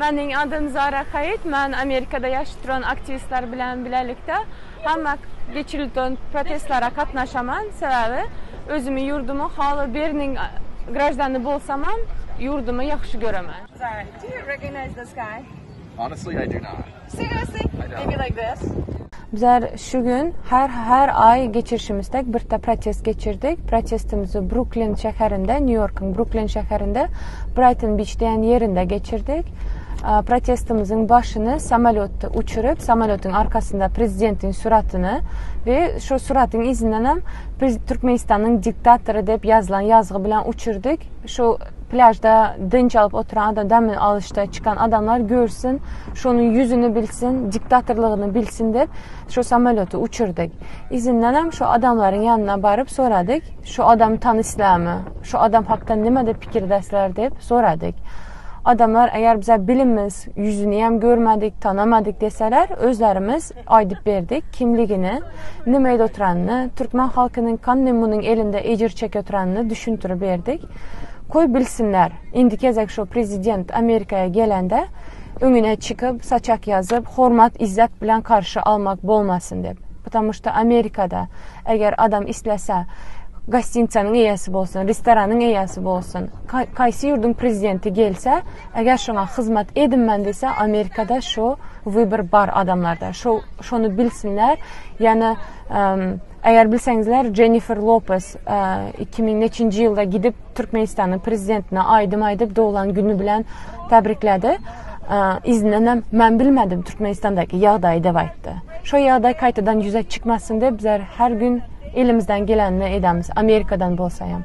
Meniň adym Zara Haýyt. Men Amerikada ýaşap duran aktiwistler bilen bilelikde hemme geçirilýän protestlere gatnaşaman. Sebäbi özümi ýurdumy haly biriniň graždany bolsamam, ýurdumy ýagşy göremen. Zara, do you recognize this guy? Honestly, I do not. Seriously? I don't. Maybe like this? Bizler şu gün her her aý geçirişimizdek birde protest geçirdik. Protestimizi Brooklyn şäherinde, Nýu-Ýorkuň Brooklyn şäherinde Brighton Beach diýen ýerinde geçirdik. Protestimiziň başyny samolýotda uçuryp, samolýotyň arkasynda prezidentiň suratyny we şo suratyň yzyndan hem Türkmenistanyň diktatory diýip ýazylan ýazgy bilen uçurdyk. Şo plýažda dynç alyp oturan adam, dem alyşda çykan adamlar görsün, şonuň ýüzüni bilsin, diktatorlygyny bilsin diýip, şo samolýoty uçurdyk. Yzyndan hem şo adamlaryň ýanyna baryp soradyk, şo adamy tanyşlarmy, şo adam hakda nime diýip pikirdäsler diýip soradyk. Adamlar eger bize bilimiz, ýüzüni hem görmedik, tanamadyk deseler, özlerimiz aýdyp berdik kimligini, nime edip oturanyny, türkmen halkynyň kanny munuň elinde ejir çekip oturanyny düşündirip berdik. Koý bilsinler, indiki gezek şo prezident Amerikaya gelende öňüne çykyp, saçak ýazyp, hormat, izzet bilen karşy almak bolmasyn diýip. Потому что Amerikada eger adam islese gostinitsanyň eýesi bolsun, restoranyň eýesi bolsun, kaýsy ýurduň prezidenti gelse, eger şoňa hyzmat edinmen diýse, Amerikada şo wybor bar adamlarda. Şo şony bilsinler. Ýani eger bilseňizler Jennifer Lopez 2000 neçinji ýylda gidip Türkmenistanyň prezidentine aýdym aýdyp doglan güni bilen täbrikledi. Yzyndan hem men bilmedim Türkmenistandaky ýagdaýy dep aýtdy. Şo ýagdaý gaýtadan ýüze çykmasyn diýip bizler her gün elimizden gelenini edemiz Amerikadan bolsa hem.